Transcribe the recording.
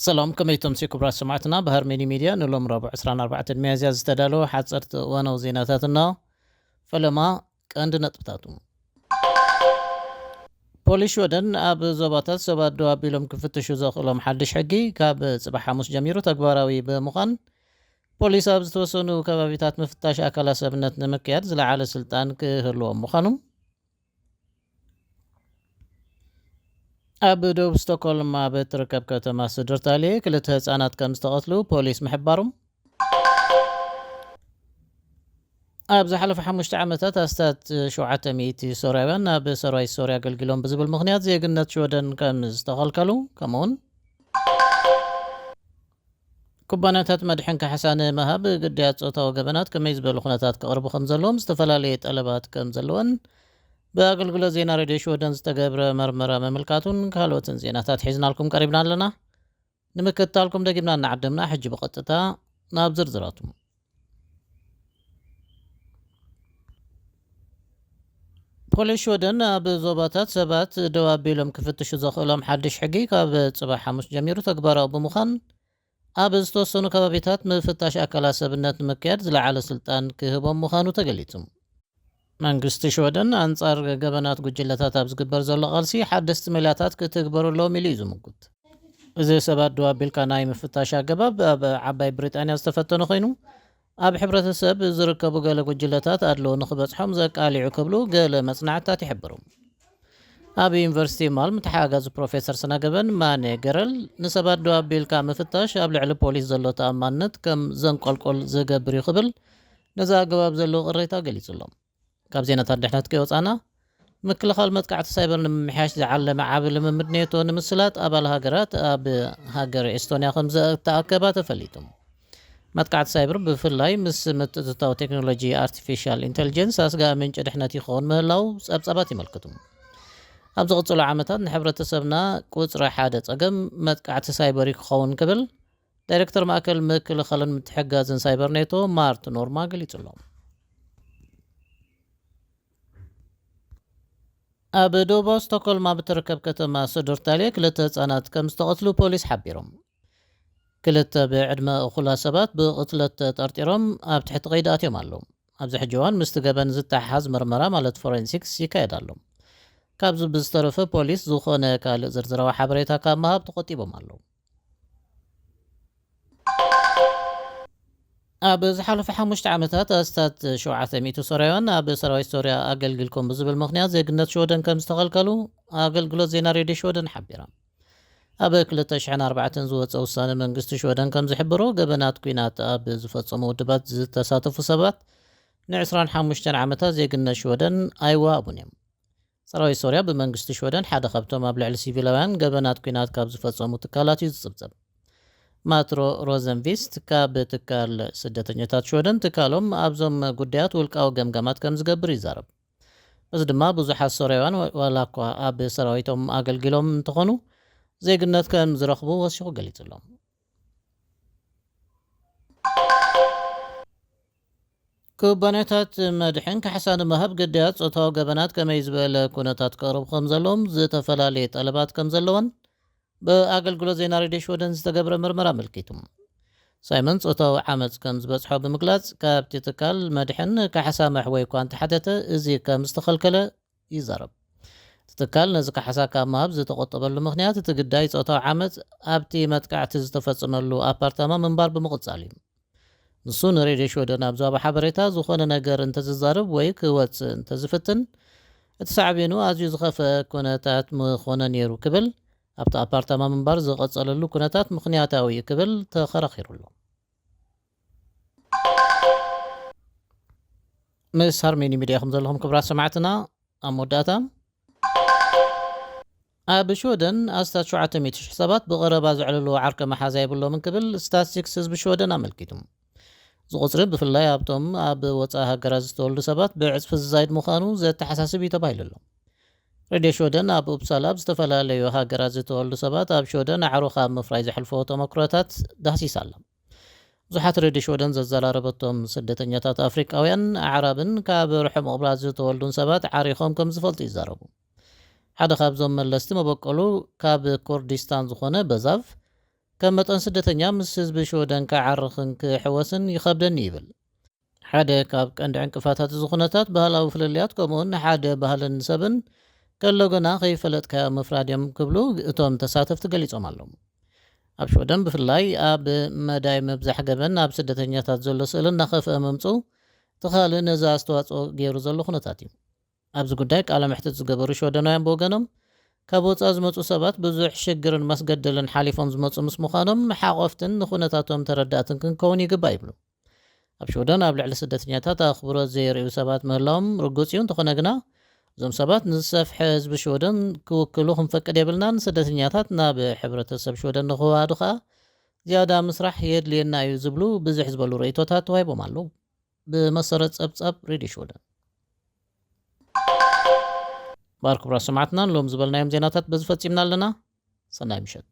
ሰላም፣ ከመይ ተምሲ ክቡራት ሰማዕትና? ብሃርሜኒ ሚድያ ንሎም ረቡዕ ዕስራን ኣርባዕተን ሚያዝያ ዝተዳለወ ሓፀርቲ እዋናዊ ዜናታት እና ፈለማ ቀንዲ ነጥብታቱ። ፖሊስ ሽወደን ኣብ ዞባታት ሰባት ደው ኣቢሎም ክፍትሹ ዘኽእሎም ሓድሽ ሕጊ ካብ ጽባሕ ሓሙስ ጀሚሩ ተግባራዊ ብምዃን፣ ፖሊስ ኣብ ዝተወሰኑ ከባቢታት ምፍታሽ ኣካላት ሰብነት ንምክያድ ዝለዓለ ስልጣን ክህልዎም ምዃኑ፣ ኣብ ደቡብ ስቶኮልም ኣብ እትርከብ ከተማ ስድርታሌ ክልተ ህጻናት ከም ዝተቐትሉ ፖሊስ ምሕባሩ፣ ኣብ ዝሓለፈ ሓሙሽተ ዓመታት ኣስታት ሸውዓተ ሚእቲ ሶርያውያን ናብ ሰራዊት ሶርያ ኣገልጊሎም ብዝብል ምኽንያት ዜግነት ሽወደን ከም ዝተኸልከሉ፣ ከምኡውን ኩባንያታት መድሕን ካሕሳ ንምሃብ ግዳያት ጾታዊ ገበናት ከመይ ዝበሉ ኩነታት ክቕርቡ ከም ዘለዎም ዝተፈላለየ ጠለባት ከም ዘለወን ብኣገልግሎት ዜና ሬድዮ ሽወደን ዝተገብረ መርመራ ምምልካቱን ካልኦትን ዜናታት ሒዝናልኩም ቀሪብና ኣለና። ንምክትታልኩም ደጊምና እናዓደምና፣ ሕጂ ብቐጥታ ናብ ዝርዝራቱ። ፖሊስ ሽወደን ኣብ ዞባታት ሰባት ደው ኣቢሎም ክፍትሹ ዘኽእሎም ሓድሽ ሕጊ ካብ ጽባሕ ሓሙስ ጀሚሩ ተግባራዊ ብምዃን፣ ኣብ ዝተወሰኑ ከባቢታት ምፍታሽ ኣካላት ሰብነት ንምክያድ ዝለዓለ ስልጣን ክህቦም ምዃኑ ተገሊጹ። መንግስቲ ሽወደን ኣንጻር ገበናት ጉጅለታት ኣብ ዝግበር ዘሎ ቃልሲ ሓደስቲ ሜላታት ክትግበሩ ኣለዎም ኢሉ እዩ ዝምጉት። እዚ ሰባት ደው ኣቢልካ ናይ ምፍታሽ ኣገባብ ኣብ ዓባይ ብሪጣንያ ዝተፈተነ ኮይኑ፣ ኣብ ሕብረተሰብ ዝርከቡ ገለ ጉጅለታት ኣድልዎ ንኽበጽሖም ዘቃሊዑ ክብሉ ገለ መጽናዕትታት ይሕብሩ። ኣብ ዩኒቨርሲቲ ማልም ተሓጋጋዚ ፕሮፌሰር ስነገበን ማኔ ገረል፣ ንሰባት ደው ኣቢልካ ምፍታሽ ኣብ ልዕሊ ፖሊስ ዘሎ ተኣማንነት ከም ዘንቆልቆል ዝገብር እዩ ክብል ነዚ ኣገባብ ዘለዎ ቅሬታ ገሊጹ ኣሎ። ካብ ዜናታት ድሕነት ከይወጻና፣ ምክልኻል መጥቃዕቲ ሳይበር ንምምሕያሽ ዝዓለመ ዓቢ ልምምድ ኔቶ ንምስላጥ ኣባል ሃገራት ኣብ ሃገር ኤስቶንያ ከም ዝተኣከባ ተፈሊጡ። መጥቃዕቲ ሳይበር ብፍላይ ምስ ምትእትታው ቴክኖሎጂ ኣርቲፊሻል ኢንተሊጀንስ ኣስጋኢ ምንጪ ድሕነት ይኸውን ምህላው ጸብጻባት ይመልክቱ። ኣብ ዝቕጽሉ ዓመታት ንሕብረተሰብና ቁጽሪ ሓደ ጸገም መጥቃዕቲ ሳይበር እዩ ክኸውን ክብል ዳይሬክተር ማእከል ምክልኻልን ምትሕጋዝን ሳይበር ኔቶ ማርት ኖርማ ገሊጹ ኣሎ። ኣብ ደቡባዊ ስቶኮልም ኣብ እትርከብ ከተማ ሶደርታልየ ክልተ ህጻናት ከም ዝተቐትሉ ፖሊስ ሓቢሮም። ክልተ ብዕድመ እኹላት ሰባት ብቕትለት ተጠርጢሮም ኣብ ትሕቲ ቀይዲ ኣትዮም ኣለዉ። ኣብዚ ሕጂ እዋን ምስቲ ገበን ዝተሓሓዝ መርመራ ማለት ፎሬንሲክስ ይካየድ ኣሎ። ካብዚ ብዝተረፈ ፖሊስ ዝኾነ ካልእ ዝርዝራዊ ሓበሬታ ካብ ምሃብ ተቖጢቦም ኣለዉ። ኣብ ዝሓለፈ ሓሙሽተ ዓመታት ኣስታት ሸውዓተ ሚእቲ ሶርያውያን ኣብ ሰራዊት ሶርያ ኣገልጊልኩም ብዝብል ምኽንያት ዜግነት ሽወደን ከም ዝተኸልከሉ ኣገልግሎት ዜና ሬድዮ ሽወደን ሓቢራ። ኣብ ክልተ ሽሕን ኣርባዕተን ዝወጸ ውሳነ መንግስቲ ሽወደን ከም ዝሕብሮ፣ ገበናት ኲናት ኣብ ዝፈጸሙ ውድባት ዝተሳተፉ ሰባት ንዕስራን ሓሙሽተን ዓመታት ዜግነት ሽወደን ኣይወሃቡን እዮም። ሰራዊት ሶርያ ብመንግስቲ ሽወደን ሓደ ካብቶም ኣብ ልዕሊ ሲቪላውያን ገበናት ኲናት ካብ ዝፈጸሙ ትካላት እዩ ዝጽብጸብ። ማትሮ ሮዘንቪስት ካብ ትካል ስደተኛታት ሽወደን፣ ትካሎም ኣብዞም ጉዳያት ውልቃዊ ገምጋማት ከም ዝገብር ይዛረብ። እዚ ድማ ብዙሓት ሶርያውያን ዋላ እኳ ኣብ ሰራዊቶም ኣገልጊሎም እንተኾኑ፣ ዜግነት ከም ዝረኽቡ ወሲኹ ገሊጹ ኣሎ። ኩባንያታት መድሕን ካሕሳ ንምሃብ ግዳያት ጾታዊ ገበናት ከመይ ዝበለ ኩነታት ክቕርቡ ከም ዘለዎም ዝተፈላለየ ጠለባት ከም ዘለወን ብኣገልግሎት ዜና ሬድዮ ሽወደን ዝተገብረ መርመራ ኣመልኪቱ። ሳይመን ጾታዊ ዓመጽ ከም ዝበጽሖ ብምግላጽ፣ ካብቲ ትካል መድሕን ካሕሳ መሕወይ እኳ እንተሓተተ፣ እዚ ከም ዝተኸልከለ ይዛረብ። እቲ ትካል ነዚ ካሕሳ ካብ ምሃብ ዝተቖጠበሉ ምኽንያት፣ እቲ ግዳይ ጾታዊ ዓመጽ ኣብቲ መጥቃዕቲ ዝተፈጸመሉ ኣፓርታማ ምንባር ብምቕጻል እዩ። ንሱ ንሬድዮ ሽወደን ኣብ ዝሃቦ ሓበሬታ፣ ዝኾነ ነገር እንተዝዛረብ ወይ ክወጽእ እንተዝፍትን፣ እቲ ሳዕቤኑ ኣዝዩ ዝኸፍአ ኩነታት ምኾነ ነይሩ ክብል፣ ኣብቲ ኣፓርታማ ምንባር ዝቐጸለሉ ኩነታት ምኽንያታዊ እዩ ክብል ተኸራኺሩ ኣሎ። ምስ ሃርሜኒ ሚድያ ኢኹም ዘለኹም ክቡራት ሰማዕትና። ኣብ መወዳእታ፣ ኣብ ሽወደን ኣስታት ሸውዓተ ሚእቲ ሽሕ ሰባት ብቐረባ ዘዕልልዎ ዓርኪ መሓዛ የብሎምን ክብል ስታትስቲክስ ህዝቢ ሽወደን ኣመልኪቱ። እዚ ቁጽሪ ብፍላይ ኣብቶም ኣብ ወጻኢ ሃገራት ዝተወልዱ ሰባት ብዕጽፊ ዝዛይድ ምዃኑ ዘተሓሳስብ እዩ ተባሂሉ ኣሎ። ሬድዮ ሽወደን ኣብ ኡፕሳላ ኣብ ዝተፈላለዩ ሃገራት ዝተወልዱ ሰባት ኣብ ሽወደን ኣዕሩኽ ኣብ ምፍራይ ዘሕልፈዎ ተመክሮታት ዳህሲሳ ኣላ። ብዙሓት ሬድዮ ሽወደን ዘዘራረበቶም ስደተኛታት ኣፍሪቃውያን፣ ኣዕራብን ካብ ርሑቕ ምዕራብ ዝተወልዱን ሰባት ዓሪኾም ከም ዝፈልጡ ይዛረቡ። ሓደ ካብዞም መለስቲ መበቆሉ ካብ ኩርዲስታን ዝኾነ በዛቭ፣ ከም መጠን ስደተኛ ምስ ህዝቢ ሽወደን ክዓርኽን ክሕወስን ይኸብደኒ ይብል። ሓደ ካብ ቀንዲ ዕንቅፋታት እዚ ኩነታት ባህላዊ ፍልልያት፣ ከምኡውን ንሓደ ባህልን ሰብን ከለጎና ከይፈለጥካዮ ምፍራድ እዮም ክብሉ እቶም ተሳተፍቲ ገሊጾም ኣለዉ። ኣብ ሽወደን ብፍላይ ኣብ መዳይ ምብዛሕ ገበን ኣብ ስደተኛታት ዘሎ ስእሊ እናኸፍአ ምምፅኡ እቲ ካልእ ነዚ ኣስተዋፅኦ ገይሩ ዘሎ ኩነታት እዩ። ኣብዚ ጉዳይ ቃለ መሕትት ዝገበሩ ሽወደናውያን ብወገኖም፣ ካብ ወፃኢ ዝመፁ ሰባት ብዙሕ ሽግርን መስገደልን ሓሊፎም ዝመፁ ምስ ምዃኖም ሓቆፍትን ንኩነታቶም ተረዳእትን ክንከውን ይግባእ ይብሉ። ኣብ ሽወደን ኣብ ልዕሊ ስደተኛታት ኣኽብሮት ዘየርእዩ ሰባት ምህላዎም ርጉፅ እዩ። እንተኾነ ግና እዞም ሰባት ንዝሰፍሐ ህዝቢ ሽወደን ክውክሉ ክንፈቅድ የብልናን፣ ስደተኛታት ናብ ሕብረተሰብ ሽወደን ንክዋሃዱ ከዓ ዝያዳ ምስራሕ የድልየና እዩ ዝብሉ ብዝሕ ዝበሉ ርእይቶታት ተዋሂቦም ኣለዉ። ብመሰረት ጸብጻብ ሬድዮ ሽወደን። ባር ክቡራት ሰማዕትና ንሎም ዝበልናዮም ዜናታት በዚ ፈጺምና ኣለና። ሰናይ ምሸት።